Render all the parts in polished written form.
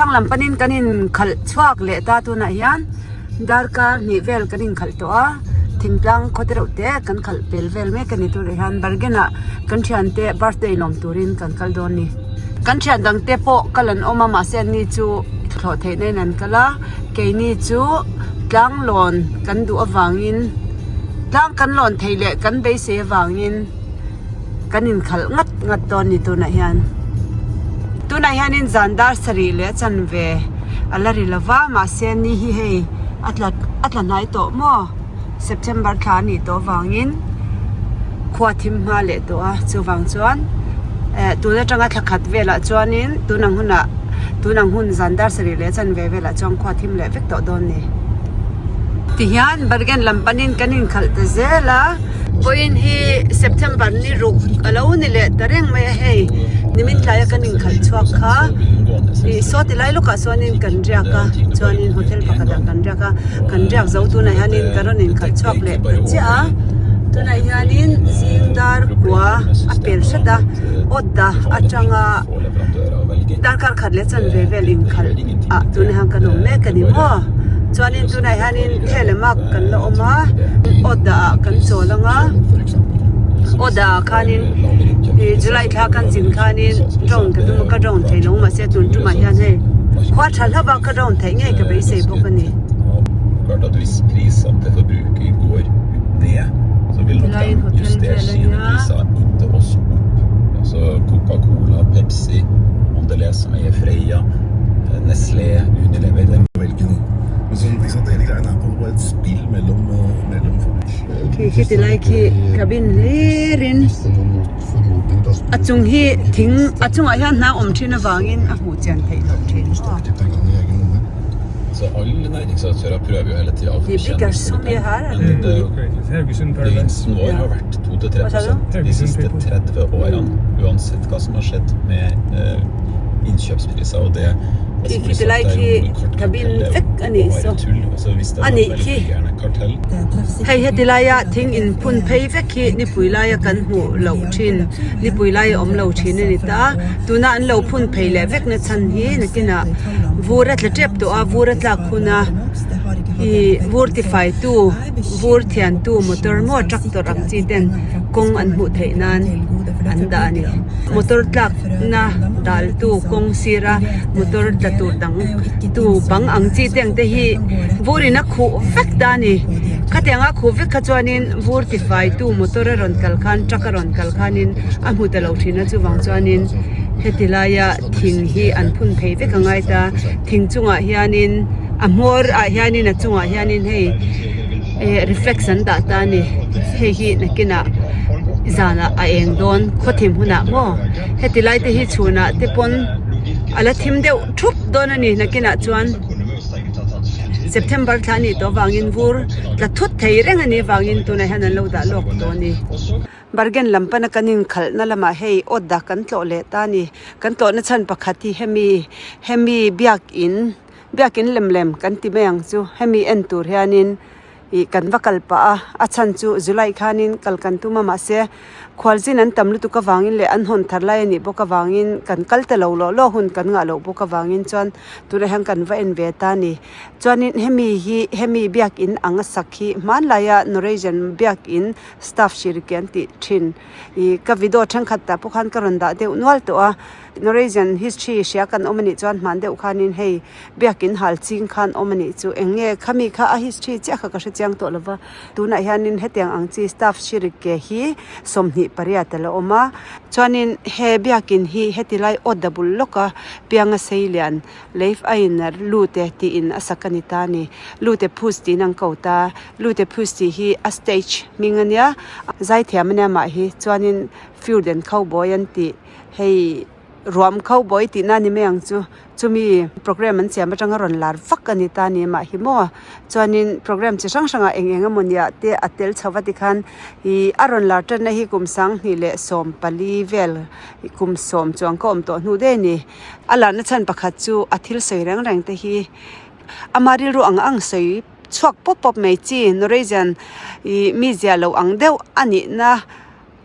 Thlang lam panin kan inkhalh chhuak leh ta tunah hian darkar hnih vel kan inkhalh tawh a thingtlang khaw te reuh te kan khalh pel vel mek a ni tunah hian bargain ah kan thiante birthday lawm turin kan kal dawn a ni kan thian dang te pawh kal an awm a mahse an ni chu thlawh theih na in an kal a keini chu tlang lawn kan duh avangin tlang kan lawn theih leh kan beisei avangin. Kan inkhalh ngat ngat dawn ni tunah hian. Tunah hianin zan dar sarih leh a chanve a la ri lova mahse ni hi hei a tla a tla hnai tawh maw September thla a nih tawh avangin khua thim hma leh tawh a chuvang chuan eh tun atanga thla khat velah chuanin tun ang hunah tun ang hun zan dar sarih leh a chanve velah chuan khua thim leh vek tawh dawn ni. Tihian bargain lam panin kan inkhalh ta zel a. Vawiin hi September ni ruk a lo ni leh ta reng mai a hei nimin tlaia kan inkhalh chhuak kha ih saw ti lai lawkah chuanin kan riak a chuanin hotel pakhatah kan riak a kan riak zo tunah hianin ka rawn inkhalh chhuak leh ta chiah a tunah hianin zing dar kua a pel hret a awt atanga darkar khat leh chanve vel inkhalh ah tunah hian kan awm mek a ni maw chuanin tunah hianin thelemak kan la awm a awt ah kan chawl ang a awt ah khanin ih July thla kan zin khanin drone ka tum a ka drone theih lo mahse tun tumah hian hei khua tha hlauh a ka drone theih ngei ka beisei bawk a ni. Tilaiin hotel vel a nia. Khi khi ti lai khi cabin hlir in a chung hi thing a chungah hian hnang awm thin avangin a hmuh chian theih loh thin maw. Khi khi ti lai khi cabin vek a nih saw a nih khi. Hei heti laia thing inphun phei vek hi nipui laia kan hmuh loh thin nipui laia awm lo thin a ni ta tuna an lo phun phei leh vek na chhan hi nakinah vur a tla tep tawh a vur a tlak hun a ih vur tifai tu vur thian tu motor maw tractor ang chi ten kawng an hmuh theih nan an dah a ni motor tlak na dal tu kawng sira motor tla tur dang tu bang ang chi te ang te hi vur in a khuh vek ta a ni khatiang a khuh vek kha chuanin vur tifai tu motor a rawn kal khan truck a rawn kal khanin a hmu ta lo thin a chuvang chuanin heti laia thing hi an phun phei vek a ngai ta thing chungah hianin a hmawr ah hianin a chungah hianin hei eh reflex an dah ta a ni hei hi nakinah zanah a eng dawn khawthim hunah maw heti lai te hi chhunah te pawn a la thim deuh thup dawn a ni nakinah chuan September thla a nih tawh avangin vur tla thut thei reng a nih avangin tunah hian an lo dah lawk tawh a ni. Bargain lam pana kan inkhalhna lamah hei awt dah kan tlawh leh ta a ni. Kan tlawhna chhan pakhat hi hemi hemi biakin biakin lem lem kan ti mai ang chu hemi en tur hianin ih kan va kal pah a a chhan chu July khanin kal kan tum a mahse khualzin an tam lutuk avangin leh an hawn thar lai a nih bawk avangin kan kal ta lo lawh lawh hun kan ngah loh bawk avangin chuan tunah hian kan va en ve ta a ni chuanin hemi hi hemi biakin ang a sak hi hmanlaia Norwegian biakin staff hril ke an tih thin ih ka video thenkhat tah pawh khan ka rawn dah deuh nual tawh a Norwegian history hria kan awm a nih chuan hman deuh khanin hei. Biakin hal ching khan awm a nih chu eng nge khami kha a history chiah kha ka hre chiang tawh lova tunah hianin hetiang ang chi staff hri ke hi 28 a la awm a chuanin he biakin hi heti lai aw double lawka pianga sei lian leif a in lute tiin a sak a ni ta a ni lute phus tiin an ko ta lute phus tih hi a stage hming a nia zaithiam a nia mah hi chuanin Fjorden cowboy an tih hei. Ruam kho bawi tihna a ni mai ang chu. Chumi programme an siam atanga rawn lar vak a ni ta a ni mah hi maw. Chuanin programme chi hrang hrangah eng eng emaw nia te a tel chho va tikhan ih a rawn lar tanna hi kum 2014 vel kum sawm chuang ka awm tawh hnu daih a ni. A larna chhan pakhat chu a thil sawi reng reng te hi ama rilru ang ang sawi chhuak pawp pawp mai chi Norwegian ih mizia lo ang deuh a nihna.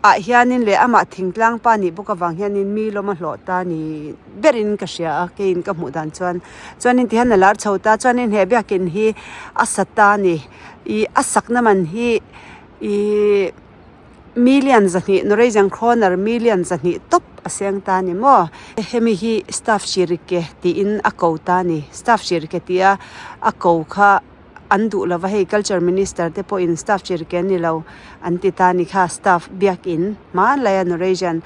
ah hianin leh amah thingtlang pa nih bawk avang hianin mi lawm a hlawh ta ni berin ka hria a keiin ka hmuh dan chuan chuanin tihian a lar chho ta chuanin he biakin hi a sa ta a ni ih a sakna man hi ihh million zahnih Norwegian kroner million zahnih tawp a seng ta a ni maw hemi hi staff hrike tiin a ko ta a ni staff hrike tia a ko kha. An duh lova hei culture minister te pawhin staff chirke an ni lo an ti ta ni kha staff biakin hmanlaia Norwegian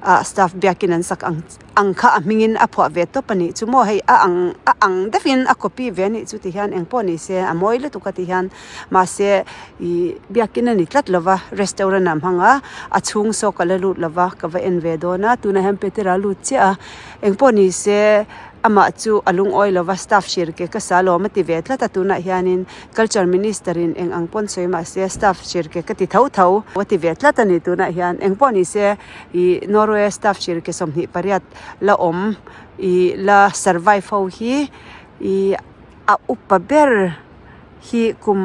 ah staff biakin an sak ang ang kha a hmingin a phuah ve tawp a nih chu maw hei a ang a ang deuhin a copy ve a nih chu ti hian eng pawh ni se a mawi lutuk a ti hian mahse ih biakin a ni tlat lova restaurant ah hmang a a chhung saw ka la lut lova ka va en ve dawn a tunah hian Petera lut chiah a eng pawh ni se. Amah chu a lungawi lova staff hril ke ka sa lawm a ti ve tlat a, tunah hianin culture minister in eng ang pawn sawi mah se staff hril ke ka ti tho tho a ti ve tlat a ni tunah hian eng pawh ni se ih Norway staff hril ke 28 la awm ih la survive ho hi ih a upa ber hi kum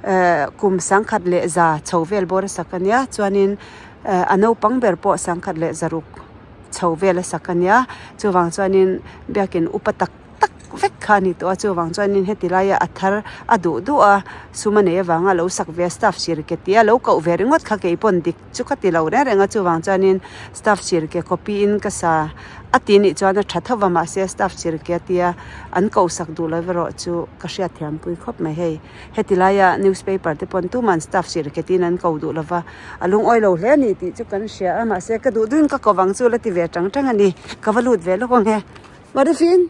eh kum 1100 chho vel bawr a sak a nia chuanin eh a naupang ber pawh 1100. Chho vel a sak a nia chuvang chuanin biakin upa tak tak vek kha a ni tawh a chuvang chuanin heti laia a thar a duh duh a sum a nei avanga lo sak ve a staff sir ke tia lo koh ve ringawt kha keipawn dik chu ka ti lo reng reng a chuvang chuanin staff sir ke copy in ka sa a ti nih chuan a tha tho va mahse staff sir ke a tia an koh sak duh lo erawh chu ka hriatthiam pui khawp mai hei heti laia newspaper te pawn tuman staff sir ke tiin an ko duh lo va. A lungawi lo hle a ni tih chu kan hria a mahse ka duh duhin ka ko vang chu la ti ve tang tang a ni ka va lut ve lawk ang e Marifin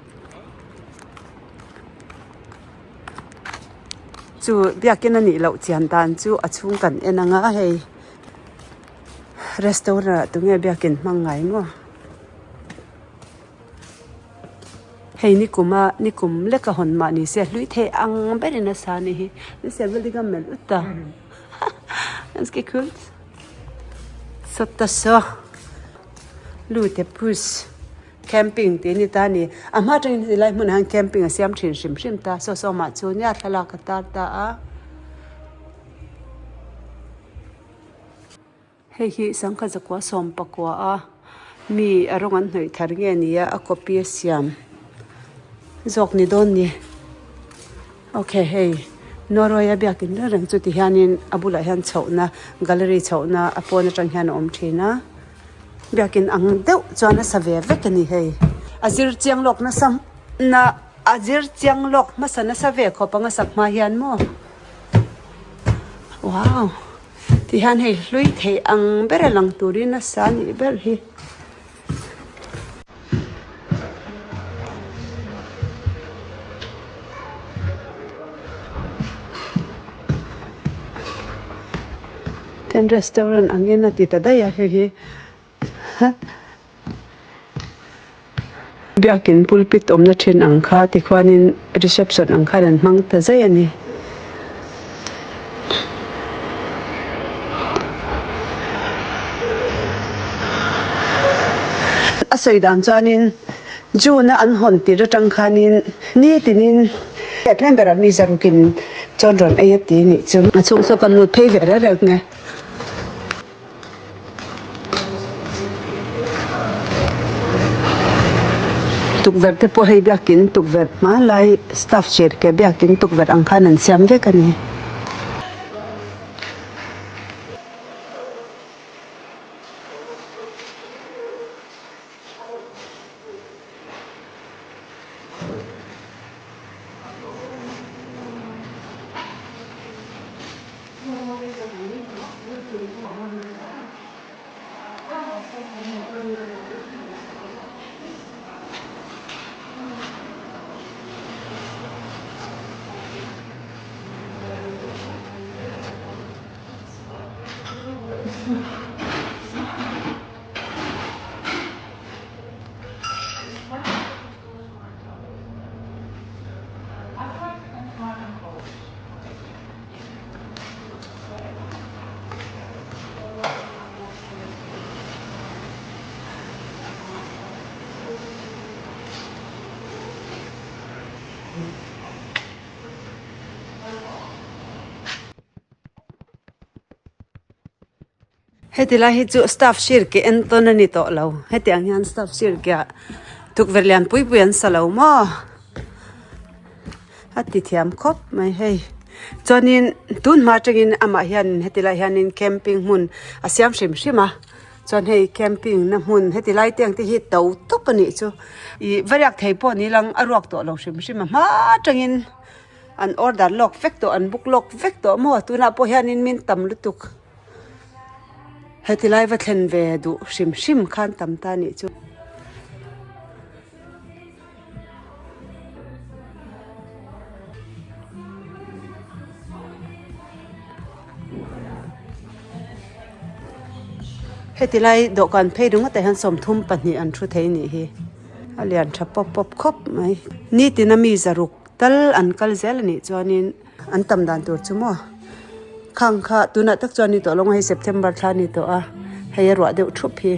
chu biakin a nih loh chian dan chu a chhung kan en ang a hei restaurant ah tunge biakin hmang ngai maw. Hei nikum a nikum lek a hawn mah ni se hlui thei ang berin a sa anih hi ni se building a melh ut a ganske kult sawta saw lute push camping tih a ni ta a ni a hma atangin heti lai hmunah hian camping a siam thin hrim hrim ta saw saw mah chu nia thlalak a tar ta a. Hei hi sangha zakua sawm pakua a mi a rawng an hnawih thar nge ni a a copy a siam zawk ni dawn ni ok hei Norway a biakin reng reng chu ti hianin a bulah hian chhohna gallery chhohna a pawn atang hian a awm thin a biakin ang deuh chuan a sa ve vek a ni hei a zir chiang lawk nasa na a zir chiang lawk hmasa nasa ve khawp ang a sak hma hian maw wow. Tihian hei hlui thei ang ber a lang turin a sa nih ber hi. Ten restaurant angin a ti ta daih a hei hi. Biakin pulpit awmna thin ang kha tikhuanin reception ang khan an hmang ta zai a ni. A sawi dan chuanin June a an hawn tir atang khanin nitinin tlem berah mi zarukin chawn rawn ei a ti nih chu. A chhung saw kan lut phei ve reng reng nge. Tukverh te pawh hei biakin tukverh hmanlai staff chair ke biakin tukverh ang khan an siam vek a ni. Heti lai hi chu staff sir ke en tawn a ni tawh lo heti ang hian staff sir ke ah tukverh lian pui pui an sa lo maw a ti thiam khawp mai hei chuanin tun hma atangin amah hianin heti lai hianin camping hmun a siam hrim hrim a chuan hei camping na hmun heti lai te ang te hi to tawp a nih chu ih va riak thei pawh ni lang a ruak tawh lo hrim hrim a hma atangin. An order lawk vek tawh an book lawk vek tawh maw tunah pawh hianin min tam lutuk heti lai va thlen ve duh hrim hrim khan tam ta nih chu. Heti lai dawhkan phei ringawtah hian 32 an thu thei nih hi a lian tha pawp pawp khawp mai nitin a mi zaruk. Tal an kal zel a nih chuanin an tam dan tur chu maw khang kha tunah tak chuan ni tawh lo hei September thla a ni tawh a hei a ruah deuh thup hi.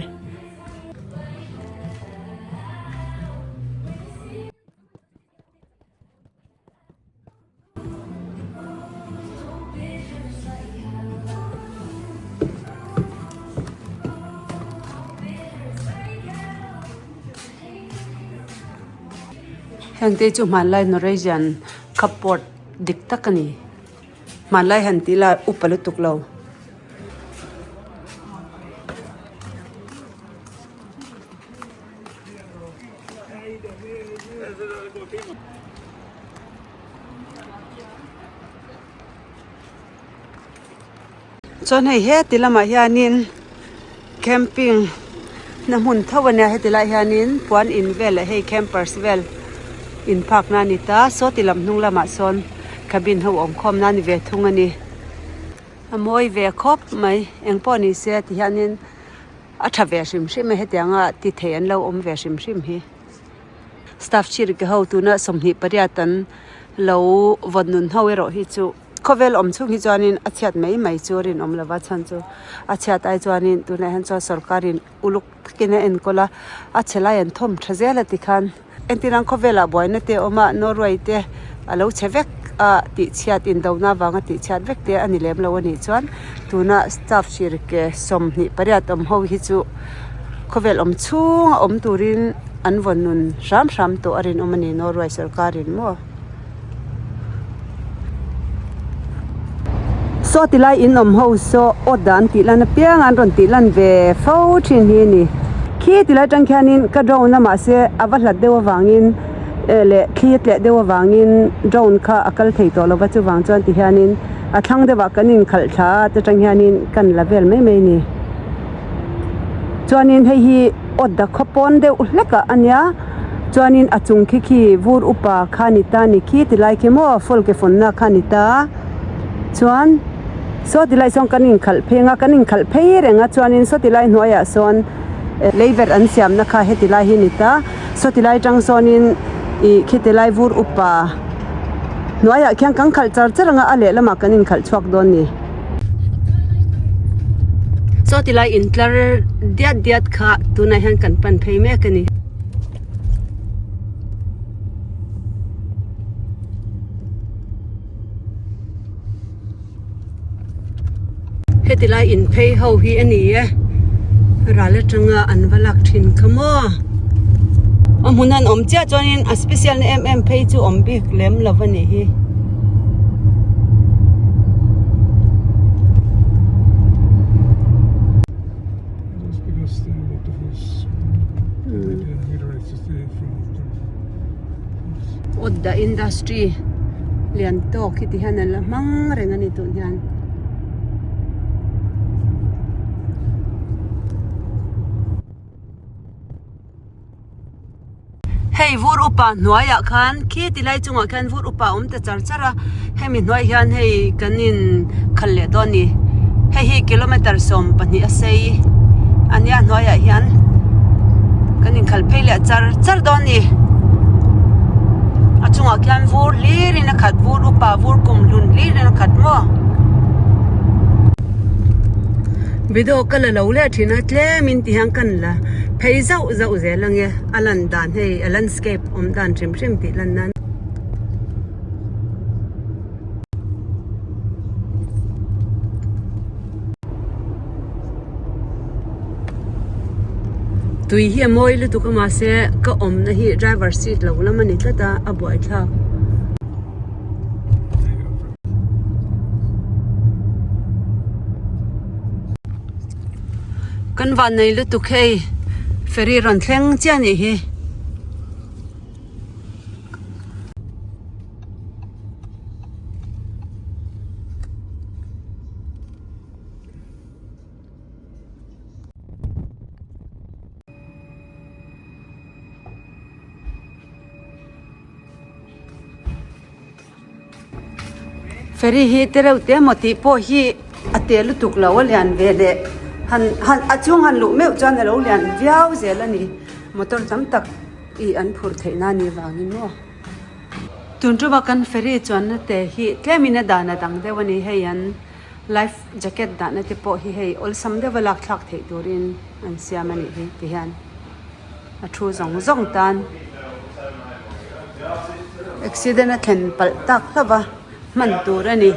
Hengte chu hmanlai Norwegian cupboard dik tak a ni hmanlai han tih lah upa lutuk lo. Chuan hei heti lamah hianin camping na hmun tho a nia heti lai hianin puan in vel leh hei campers vel in phak na a ni ta saw ti lam hnung lamah sawn cabin ho awm khawm na a ni ve thung a ni a mawi ve khawp mai engpawh ni se ti hianin a tha ve hrim hrim a hetianga ti thei an lo awm ve hrim hrim hi. Staff chirike ho tuna 28 an lo vawn nun ho erawh hi chu khawvel awm chhung hi chuanin a chhiat mai mai chu a rinawm lova chhan chu a chhiat ai chuanin tunah hian chuan sorkarin uluk takin a enkawl a a chhe lai an thawm tha zel a tikhan entir ang khawvelah buaina te a awm a Norway te a lo chhe vek a tih chhiat indona avanga tih chhiat vek te a ni lem lo a nih chuan tuna staff chirike 28 awm ho hi chu khawvel awm chhung a awm turin an vawn nun hram hram tawh a rinawm a ni Norway sorkarin maw. Saw ti lai in awm ho saw awt dah an tih lan apiang an rawn tih lan ve fo thin hi a ni. Khi ti lai atang khianin ka drone a mahse a va hlat deuh avangin eh leh thli a tleh deuh avangin drone kha a kal thei tawh lo va chuvang chuan ti hianin a thlang deuhah kan inkhalh thla a ta tang hianin kan la vel mai mai a ni. Chuanin hei hi awt dah khaw pawn deuh hlek ah a nia chuanin a chung khi khi vur upa kha ni ta ni khi ti lai khi maw fawlke fawnna kha ni ta chuan saw ti lai sawn kan inkhalh pheng a kan inkhalh phei reng a chuanin saw ti lai hnuaiah sawn leiverh an siamna kha heti lai hi ni ta saw ti lai tang sawnin ih khiti lai vur upa hnuaiah khian kan khalh char char ang a a lehlamah kan inkhalh chhuak dawn a ni. Saw ti lai intlar diat diat kha tunah hian kan pan phei mek a ni. Heti lai in phei ho hi a ni e ral atanga an va lak thin kha maw a hmun an awm chiah chuanin a special na em em phei chu awm bik lem lo a nih hi. Odda industry lian tawk hi ti hian an la hmang reng a ni tun hian. Hei vur upa hnuaiah khan khi ti lai chungah khian vur upa a awm ta char char a hemi hnuaiah hian hei kan in khalh leh dawn a ni hei hi kilometer 12 a sei a nia hnuaiah hian kan in khalh phei leh char char dawn a ni a chungah khian vur hlir in a khat vur upa vur kum hlun hlir in a khat maw video ka la lo leh thin a tlem in ti hian kan la phei zauh zauh zel ang e. A lan dan hei a landscape awm dan hrim hrim tih lan nan. Tui hi a mawi lutuk a mahse ka awmna hi driver seat lo lam a ni tlat a a buaithlak. Kan van nei lutuk hei ferry rawn thleng chiah a nih hi. Ferry hi te reuh te emaw tih pawh hi a te lutuk lo a lian ve leh han han a chhung han luh meuh chuan a lo lian viau zel a ni motor tam tak ih an phurh theih na ni vangin maw. Tun tuma kan ferry chuanna te hi tlemin a dan a dang deuh a ni hei an life jacket dahna te pawh hi hei awlsam deuha lak thlak theih turin an siam a nih hi ti hian a thu zawng zawng tan accident a thlen palh tak hlauh va hman tur a ni.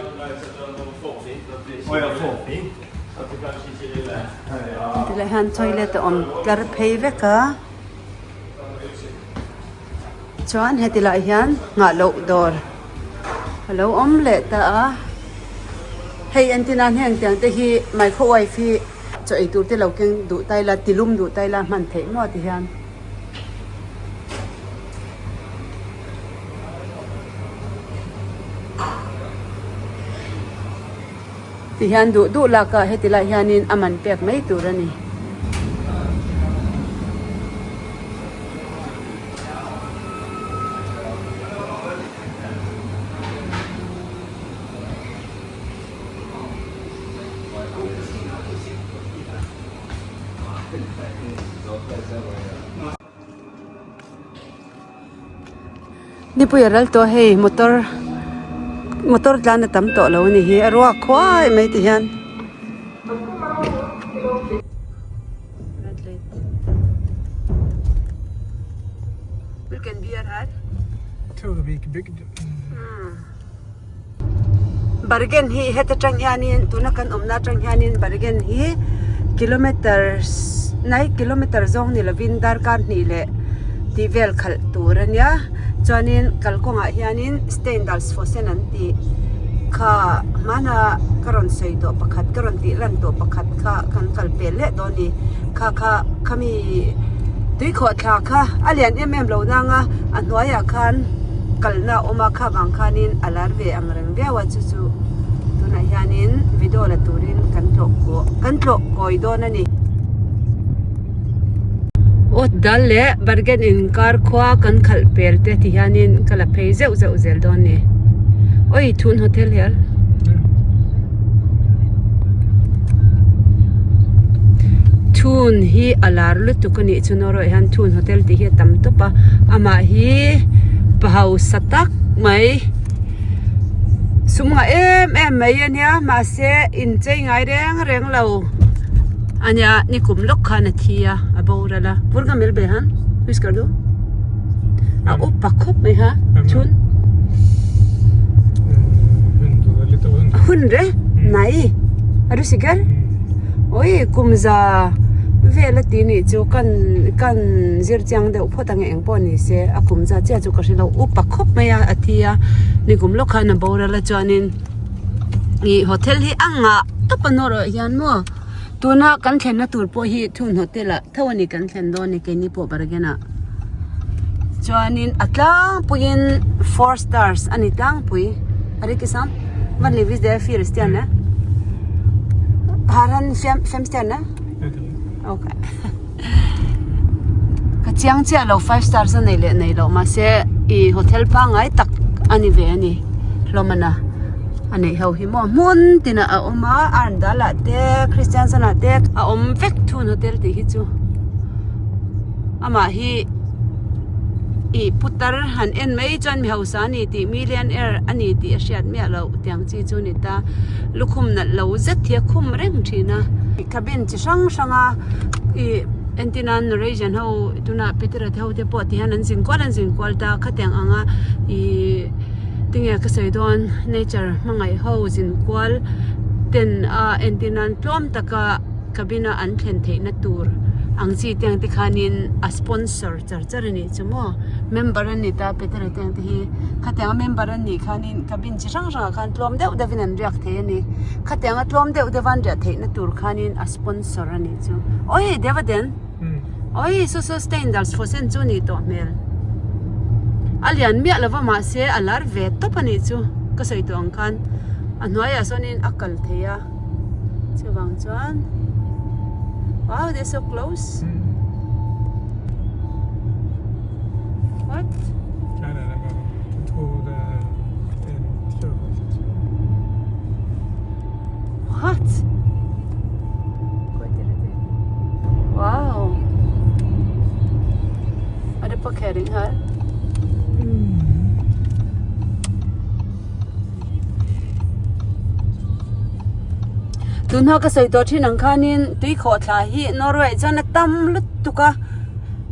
Tilai hian toilet a awm tlar phei vek a. Chuan heti lai hian nghah loh dawr a lo awm leh ta a hei entir nan heng tiang te hi microwave hi chaw ei tur te lo keng duh ta ila tilum duh ta ila hman theih maw ti hian. Ti hian duh duh lak a heti lai hianin a man pek mai tur a ni. Nipui a ral tawh hei motor motor tlan a tam tawh lo a ni hi a ruak khuai mai ti hian. Bergen hi heta tang hianin tuna kan awmna atang hianin Bergen hi kilometer nai kilometer zawng ni lovin darkar hnih leh tih vel khalh tur a nia chuanin kalkawngah hianin Steindalsfossen an tih kha hmana ka rawn sawi tawh pakhat ka rawn tih lan tawh pakhat kha kan kal pel leh dawn a ni kha kha khami tuikhawh thla kha a lian em em lo nang a a hnuaiah khan. Kalna a awm a kha vang khanin a lar ve ang reng viau a chu chu tunah hianin video la turin kan tlawh kaw kan tlawh kawi dawn a ni. Awt dal leh bargain inkar khua kan khalh pel te ti hianin ka la phei zeuh zeuh zel dawn a ni. Oi thun hotel hial. Thun hi a lar lutuk a nih chu Norway hian thun hotel tih hi a tam tawp a amah hi pa hausa tak mai sum ngah em em mai a nia mahse inchei ngai reng reng lo a nia nikum lawk khan a thi a a boral a vur ka mel be han huiskar du a upa khawp mai ha chhun hun re nai a ru siker oi kum za vel a ti nih chu kan kan zir chiang deuh phawt ang eng pawh ni se a kum za chiah chu ka hre lo upa khawp mai a a thi a nikum lawk khan a boral a chuanin ih hotel hi a ngah tawp a nawr ah hian maw. Tuna kan thlenna tur pawh hi thun hotel ah tho a ni kan thlen dawn ni keini pawh bargain ah chuanin a tlangpuiin four stars a ni tlangpui a ri kisan vanli vis det er fire stjerne har han fem fem stjerne okay ka chiang chiah lo five stars a nei leh nei loh mahse ih hotel pangngai tak a ni ve a ni hlawm a na. A neih ho hi maw hmun tinah a awm a Arndal ah te Christiansen ah te a awm vek thun hotel tih hi chu amah hi ih putar han en mai chuan mi hausa a ni tih millionaire a ni tih a hriat miah loh tiang chi chu a ni ta lukhum nalh lo zet hi a khum reng thin a cabin chi hrang hrang a ih entir nan Norwegian ho tunah Peter-a te ho te pawh ti hian an zin kual an zin kual ta khatiang ang a ih. Tinge ka sawi dawn nature hmangaih ho zin kual ten a entir nan tlawm taka cabin a an thlen theihna tur Ang chi te ang te khanin a sponsor char char a nih chu maw member an ni ta Petera te ang te hi khatianga member an nih khanin cabin chi hrang hrangah khan tlawm deuh deuhin an riak thei a ni khatianga tlawm deuh deuha an riah theihna tur khanin a sponsor a nih chu awii Devaden awii saw saw Steindals fawsen chu a nih tawh hmel a lian miah lova mahse a lar ve tawp a nih chu ka sawi tawh ang khan a hnuaiah sawnin a kal thei a. Chuvang chuan wow they're so close what Nej, nej, nej, men jag tror det är en körkort. What wow är det parkering här Tunhma ka sawi tawh thin ang khanin tui khawhthla hi Norway ah chuan a tam lutuk a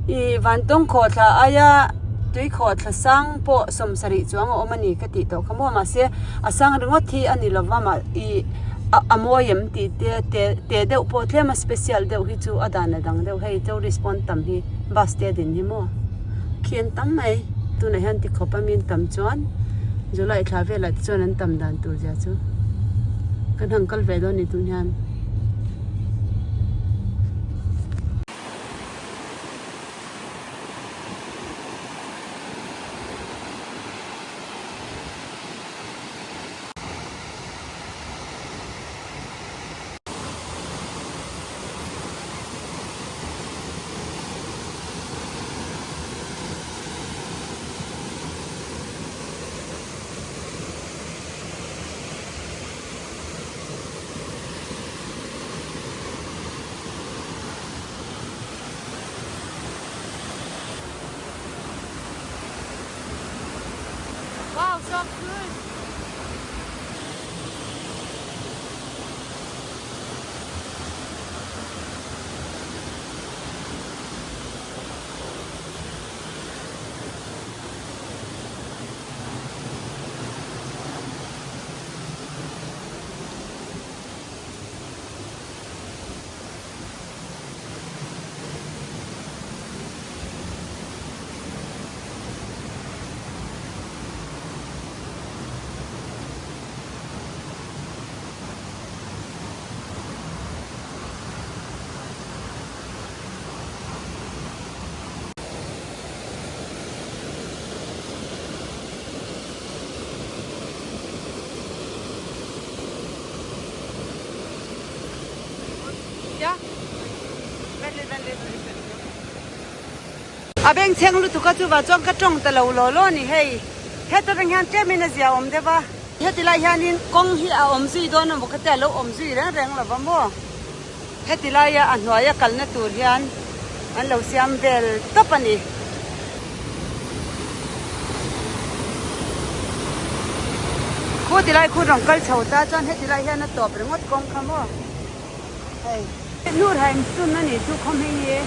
ih vantawng khawhthla aia tui khawhthla sang pawh sawmsarih chuang a awm a ni ka tih tawh kha maw mahse a sang ringawt hi a ni lova mah ih a mawi em tih te te te deuh pawh tlem a special deuh hi chu a dan a dang deuh hei tourist pawn tam hi bus te a din hi maw. Khi an tam mai tunah hian ti khawp a min tam chuan July thla velah te chuan an tam dan tur zia chu kan han kal ve dawn a ni tun hian. Wow, so good. A bengchheng lutuk a chuvah chuan ka tawng ta lo law law a ni hei heta tang hian tlem in a zia awm deuh a heti lai hianin kawng hi a awm zui dawn emaw ka tia lo awm zui reng reng lo va maw heti laia a hnuaia kalna tur hian an lo siam vel tawp a ni. Khu ti lai khu rawn kal chho ta chuan heti lai hian a tawp ringawt kawng kha maw hei. Nurheim sun a nih chu khaw hming hi.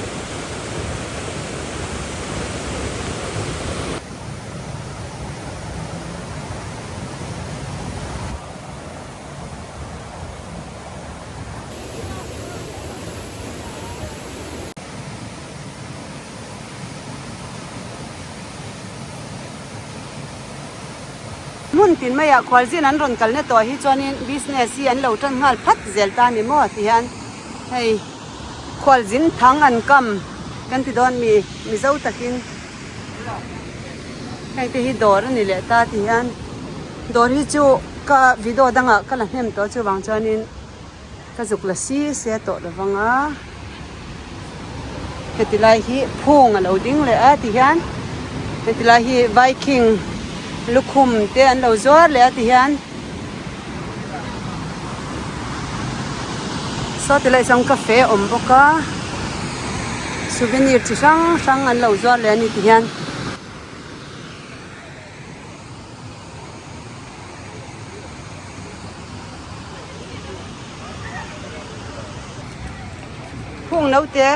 Hmun tin maiah khualzin an rawn kalna tawh hi chuanin business hi an lo tan nghal phat zel ta a ni maw ti hian hei khualzin thang an kam kan ti dawn mi mizo takin heng te hi dawr a ni leh ta ti hian dawr hi chu ka video dangah ka la hnem tawh chuvang chuanin Ka zuk la si se tawh lo vang a, heti lai hi phung a lo ding leh a ti hian heti lai hi viking lukhum te an lo zuar leh a ti hian saw ti lai chuan cafe a awm bawk a souvenir chi hrang hrang an lo zuar leh a ni ti hian. Phung naute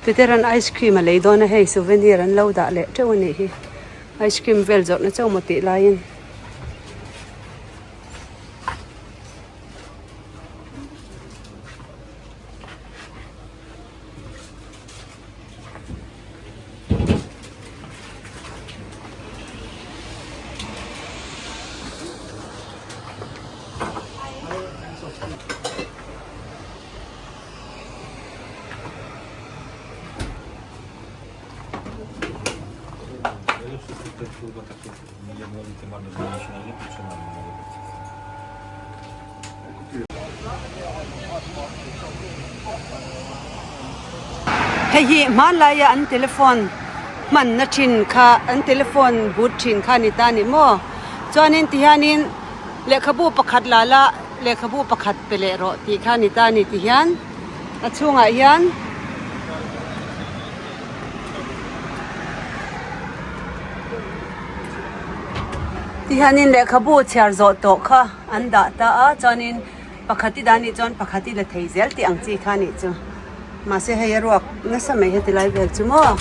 Peter-a'n ice cream a lei dawn a hei souvenir an lo dah leh teuh a nih hi ice cream vel zawrhna chauh maw tih laiin. Hei hi hmanlaia an telephone hmanna thin kha an telephone but thin kha a ni ta a ni maw chuanin tihianin lehkhabu pakhat la la lehkhabu pakhat pe leh rawh tih kha a ni ta a ni tihian a chhungah hian. Tihianin lehkhabu chhiar zawh tawh kha an dah ta a chuanin pakhat i dah anih chuan pakhat i la thei zel tih ang chi kha anih chu mahse hei a ruak nasa mai heti lai vel chu maw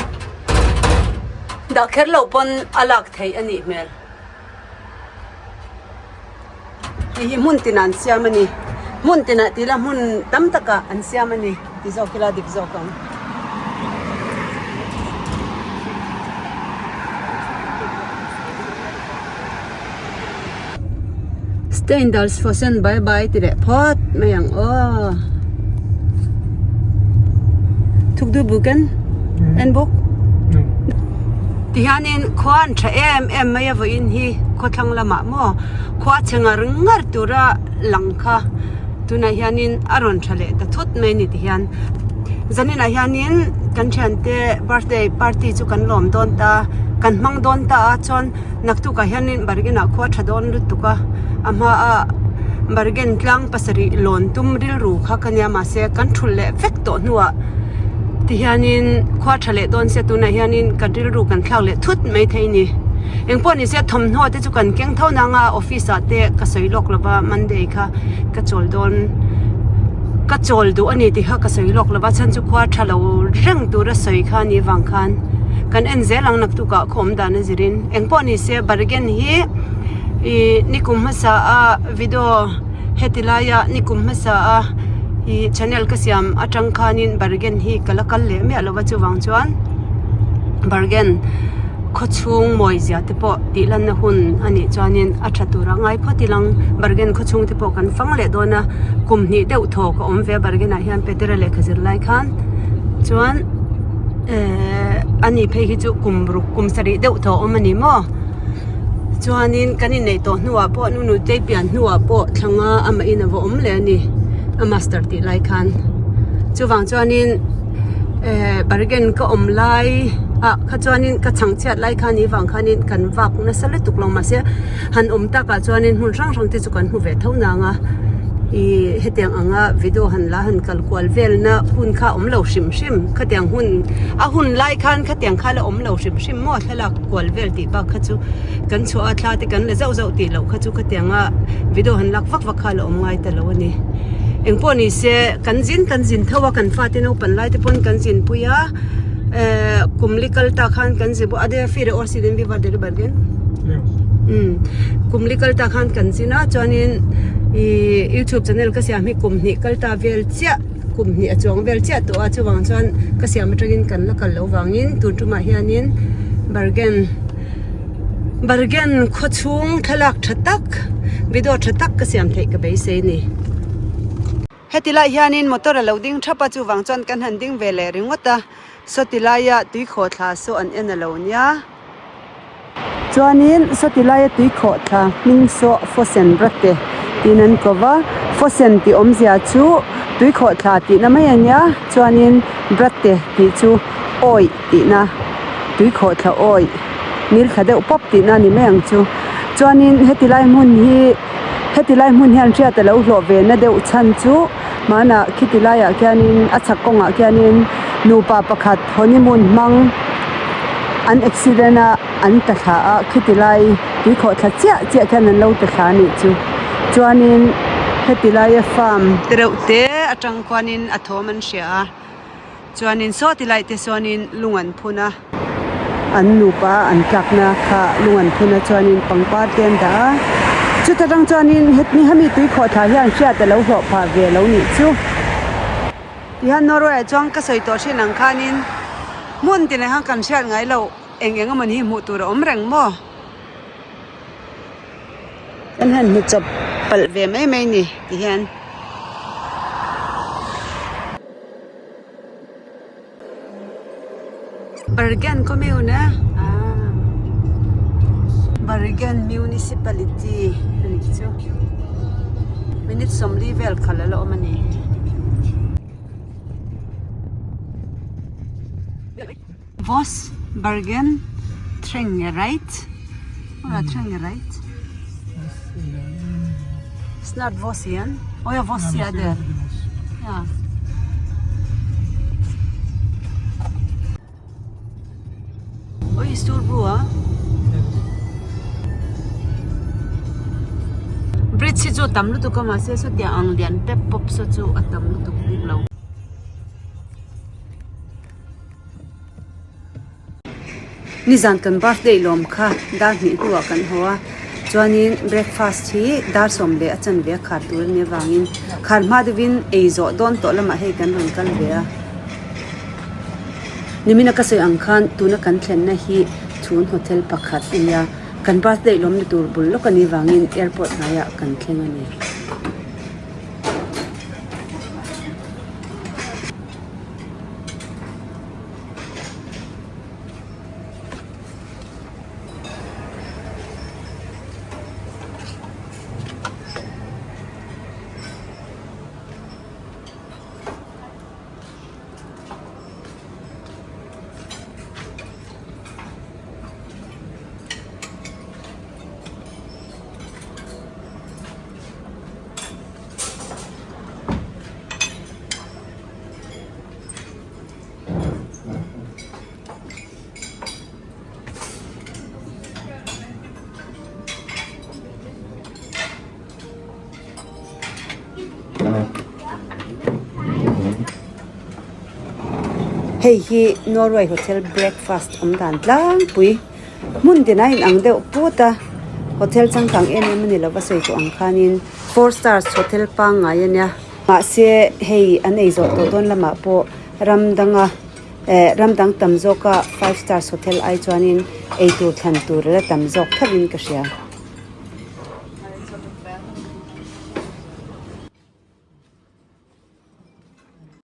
dah kher loh pawn a lak theih anih hmel hei hi hmun tinah an siam a ni hmun tinah tih ila hmun tam takah an siam a ni ti zawk ila dik zawk ang. Steindalsfossen bye bye ti leh phawt mai ang aw. Thuk du buken en buk. Tihianin khua an tha em em mai a vawiin hi khawthlang lamah maw khua chhe ngar ngar tura lang kha tunah hianin a rawn tha leh ta thut mai a ni tihian zaninah hianin kan thiante birthday party chu kan lawm dawn ta kan hmang dawn ta a chuan. Naktukah hianin bargain ah khua tha dawn lutuk a, a hmaa bargain tlang pasarih lawn tum rilru kha ka nia mahse kan thulh leh vek tawh hnuah tihianin khua tha leh dawn sia tunah hianin kan rilru kan thlak leh thut mai thei a ni. Engpawh ni se thawmhnaw te chu kan keng tho nang a office ah te ka sawi lawk lova Monday kha ka chawl dawn ka chawl duh a ni tih kha ka sawi lawk lova chhan chu khua tha lo reng tura sawi kha a nih vang khan kan en zel ang naktukah khaw awm dan a zirin engpawh ni se bargain hi ih nikum hmasa a video heti laia nikum hmasa a ih channel ka siam atang khanin bargain hi ka la kal leh miah lova chuvang chuan bargain khawchhung mawi zia te pawh tih lanna hun a nih chuanin a tha tura ngai phawt ilang bargain khawchhung te pawh kan fang leh dawn a kum hnih deuh thaw ka awm ve a bargain ah hian petera lehkha zir lai khan chuan ehh ani phei hi chu kum ruk kum sarih deuh thaw awm a ni maw chuanin kan inneih tawh hnuah pawh nu nutei pian hnuah pawh thlanga amah in a va awm leh a ni a master tih lai khan chuvang chuanin ehh bargain ka awm lai ah kha chuanin ka chhang chhiat lai khan ih vang khanin kan vak nasa lutuk lo mahse han awm takah chuanin hmun hrang hrang te chu kan hmu ve tho nang a ih hetiang anga video han la han kal kual velna hun kha a awm lo hrim hrim khatiang hun a hun lai khan khatiang kha la awm lo hrim hrim maw thlalak kual vel tih bak kha chu kan chhuah a thla te kan la zauh zauh tih loh kha chu khatianga video han lak vak vak kha a la awm ngai ta lo a ni engpawh ni se kan zin kan zin tho a kan fate naupang lai te pawn kan zin pui a ehh kum li kal ta khan kan zin bawk a de fir e awr si den viva deri bargen umm kum li kal ta khan kan zin a chuanin ihh youtube channel ka siam hi kum hnih kal ta vel chiah kum hnih a chuang vel chiah tawh a chuvang chuan ka siam atangin kan la kal loh vangin tun tumah hianin bargain bargain khaw chhung thlalak tha tak video tha tak ka siam theih ka beisei a ni. Heti lai hianin motor a lo ding thap a chuvang chuan kan han ding ve leh ringawt a sawti laia tui khawhthla saw an en a lo nia. Chuanin sawti laia tui khawhthla hming saw Fawsen Rate tiin an ko va, Fawsen tih awmzia chu tui khawhthla tihna mai a nia, chuanin Rate tih chu awih tihna, tui khawhthla awih, nil thla deuh pawp tihna a ni mai ang chu. Chuanin heti lai hmun hi heti lai hmun hian hriat a lo hlawh ve na deuh chhan chu hmanah khiti laiah khianin a chhak kawngah khianin nupa pakhat honeymoon hmang an accident a an ta thla a khiti lai tui khawh thla chiah chiah khian an lo ta thla a nih chu chuanin heti laia farm te reuh te atang khuanin a thawm an hria a. Chuanin saw ti lai te sawnin lung an phun a. An nupa an tlakna kha lung an phun a chuanin pangpar te an dah a. Chuta tang chuanin hetni hemi tui khawh thla hian hriat a lo hlawh phah ve lo nih chu. Tihian Norway ah chuan ka sawi tawh thin ang khanin hmun tinah hian kan hriat ngai loh eng eng emawni hi hmuh tur a awm reng maw? Kan han hmu chawp palh ve mai mai ni tihian. Bergen commune a Bergen municipality a nih chu minute sawmli vel khalh a la awm a ni. Voss Bergen Trengereid Trengereid Snart Voss igen. Aw ja Voss ja det. Ja. Oi stor bro a. Bridge hi chu tam lutuk a mahse sawtiang ang lian pep pawp saw chu a tam lutuk bik lo. Nizan kan birthday lawm kha dar hnih hnuah kan haw a chuanin breakfast hi dar sawm leh a chanve a khar tur a nih avangin khar hma deuhin ei zawh dawn tawh lamah hei kan rawn kal ve a nimina ka sawi ang khan tuna kan thlenna hi chhun hotel pakhat a nia kan birthday lawmna tur bul lawk a nih avangin airport hnaiah kan thleng a ni. Hei hi Norway hotel breakfast awm dan tlangpui hmun tinah a inang deuh put a hotel changkang em em a ni lova sawi tawh ang khanin four stars hotel pangngai a nia. Mahse hei an ei zawh tawh dawn lamah pawh ram danga eh ram dang tam zawka five stars hotel ai chuanin eitur thlan tur la tam zawk thovin ka hria.